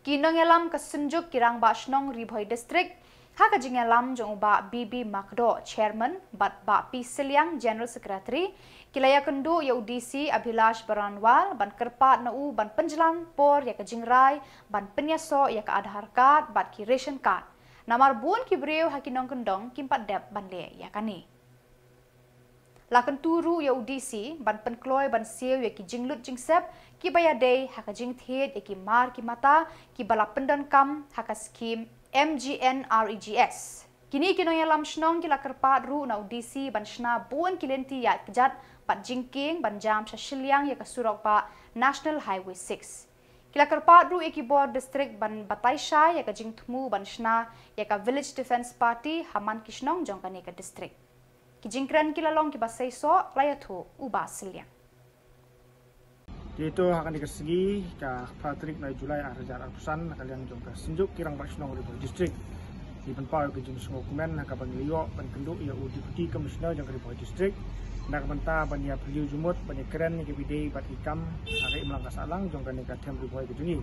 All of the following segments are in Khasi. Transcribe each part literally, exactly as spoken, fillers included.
Ki nongïalam ka Synjuk ki Rangbah Shnong Ri Bhoi District, ha ka jingïalam jong u Bah B B Makdoh, Chairman, bad Bah P Sylliang, General Secretary, ki la ïakynduh ïa u D C Abhilash Baranwal ban kyrpad na u ban pynjlan por ïa ka jingrai ban pynïasoh ïa ka Aadhaar card bad ki ration card. Namar bun ki briew ha ki nongkyndong kim pat dep ban leh ïa kane. La kyntu ruh ïa u D C ban pynkloi ban siew ïa ki jinglut jingsep kiba ïadei ha ka jingthied ïa ki mar ki mata kiba la pyndonkam ha ka skhim M G N R E G S. Kine ki nongïalam shnong ki la kyrpad ruh na u D C ban shna bun ki lynti ïaid kjat bad jingkieng ban jam sha shiliang ïa ka surok bah National Highway six. Ki la kyrpad ruh ïa ki bor district ban batai shai ïa ka jingthmu ban shna ïa ka Village Defence Party ha man ki shnong jong kane ka district. Ki jingkren ki la long kiba seisoh, la ïathuh u Bah Sylliang. Te to ha kane ka sngi ka phra tarik na Julai ar hajar arphew san, na ka liang jong ka Synjuk ki Rangbah Shnong Ri Bhoi District, ngi pynpaw ïa ka jingsngewkmen ha kaba ngi la ïoh ban kynduh ïa u Deputy Commissioner jong ka Ri Bhoi District na ka bynta ban ïa phylliew jingmut ban ïakren ïa kaba ïadei bad ki kam ha ka imlang ka sahlang jong kane ka them Ri Bhoi ka jong ngi.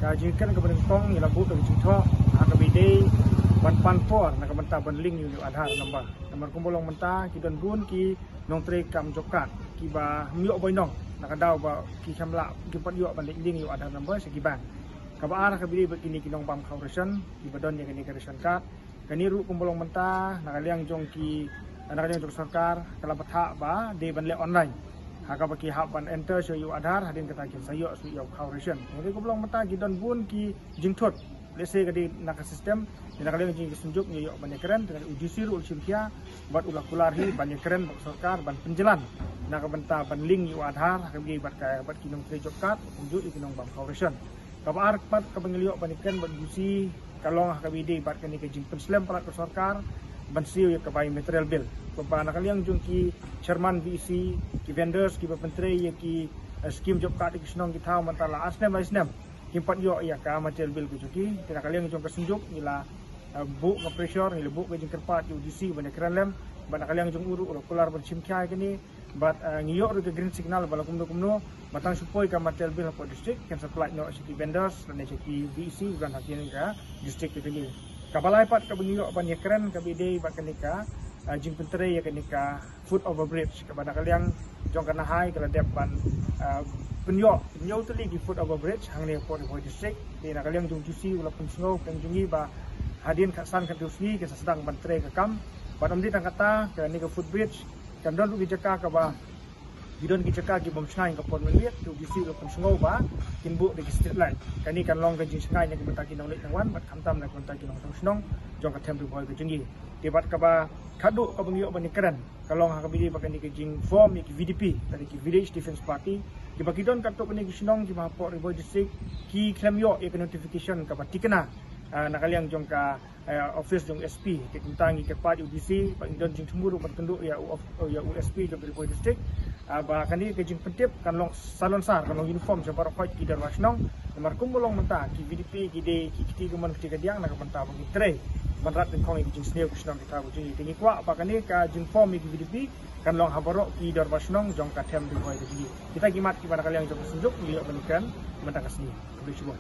Ka jingkren kaba nyngkong ngi la buh da ka jingthoh ha kaba ïadei ban pan por na ka bynta ban link ïa u Aadhaar number. Namar kumba long mynta ki don bun ki nongtrei kam job card kiba ym ïoh bainong na ka daw ba ki kham lah, kim pat ïoh ban link ïa u Aadhaar number sha ki bank. Kaba ar ha kaba ïadei bad kine ki nongbam khaw ration kiba don ïa kane ka ration card. Kane ruh kumba long mynta na ka liang jong ki, na ka liang jong ka sorkar ka la bthah ba dei ban leh online. Ha kaba ki hap ban enter shuh ïa u Aadhaar, hadien kata kin sa ïoh shuh ïa u khaw ration. Hynrei kumba long mynta ki don bun ki jingthut. Lehse ka dei na ka system, te na ka liang jong ka Synjuk ngi ïoh ban ïakren, te u D C ruh u la shim khia bad u la kular hi ban ïakren bad ka sorkar ban pynjlan na ka bynta ban link ïa u Aadhaar ha kaba ïadei bad ka, bad ki nongtrei job card, kumjuh ïa ki nongbam khaw ration. Kaba ar pat kaba ngi la ïoh ban ïakren bad u D C ka long ha kaba ïadei bad kane ka jingpynslem palat ka sorkar ban siew ïa ka biometric bill. Kumba na ka liang jong ki chairman V E C, ki vendors kiba pyntrei ïa ki, eh, skim job card ïa ki shnong ki thaw mynta la ar snem lai snem kim pat ïoh ïa ka material bill ka jong ki. Te na ka liang jong ka Synjuk ngi la, eh, buh ka pressure, ngi la buh ka jingkyrpad ïa u D C ban ïakren lem bad na ka liang jong u ruh u la kular ban shim khia ïa kane. Bad, eh, ngi ïoh ruh ka green signal ba la kumno kumno ba tang shu poi ka material bill hapoh district, kan sa pynlait noh sha ki vendors lane sha ki V E C ba don ha kane ka district ka jong ngi. Kaba lai pat kaba ngi ïoh ban ïakren kaba ïadei bad kane ka, eh, jingpyntrei ïa kane ka foot over bridge kaba na ka liang jong ka NHAI ka la dep ban, eh, pynïoh hynñiew tylli ki foot over bridge hangne hapoh Ri Bhoi District. Te na ka liang jong u D C u la pynsngew ka jong ngi ba hadien khatsan khathynriew sngi kin sa sdang ban trei ka kam. Bad ym dei tang kata, kane ka foot bridge kan don ruh ki jaka kaba, ki don ki jaka ki bym shngaiñ ka por mynmiet, te u D C u la pynsngew ba kin buh da ki street light. Kane kan long ka jingshngaiñ na ka bynta ki nongleit nongwan bad khamtam na ka bynta ki nongshong shnong jong ka them Ri Bhoi ka jong ngi. Te bad kaba khadduh kaba ngi ïoh ban ïakren ka long ha kaba ïadei bad kane ka jingform ïa ki V D P, kane ki Village Defence Party, kiba ki don katto katne ki shnong kiba hapoh Ri Bhoi District ki khlem ïoh ïa ka notification kaba thikna, ah, na ka liang jong ka, eh, office jong S P. Te kumta ngi kyrpad ïa u D C ba ngi don jingthmu ruh ban kynduh ïa u of-, ïa u S P jong ka Ri Bhoi District, ah, ba kane ka jingpyntip kan long salonsar, kan long uniform sha baroh khoit ki dorbar shnong. Namar kumba long mynta ki V D P ki dei ki kti kamon kti kadiang na ka bynta ba ki trei ban rat dyngkhong ïa ki jingsniew ki shnong ki thaw ka jong ngi. Te ngi kwah ba kane ka jingform ïa ki V D P kan long ha baroh ki dorbar shnong jong ka them Ri Bhoi ka jong ngi. Kita ki mat kiba na ka liang jong ka Synjuk ngi ïoh ban ïakren mynta ka sngi. Khublei shibun.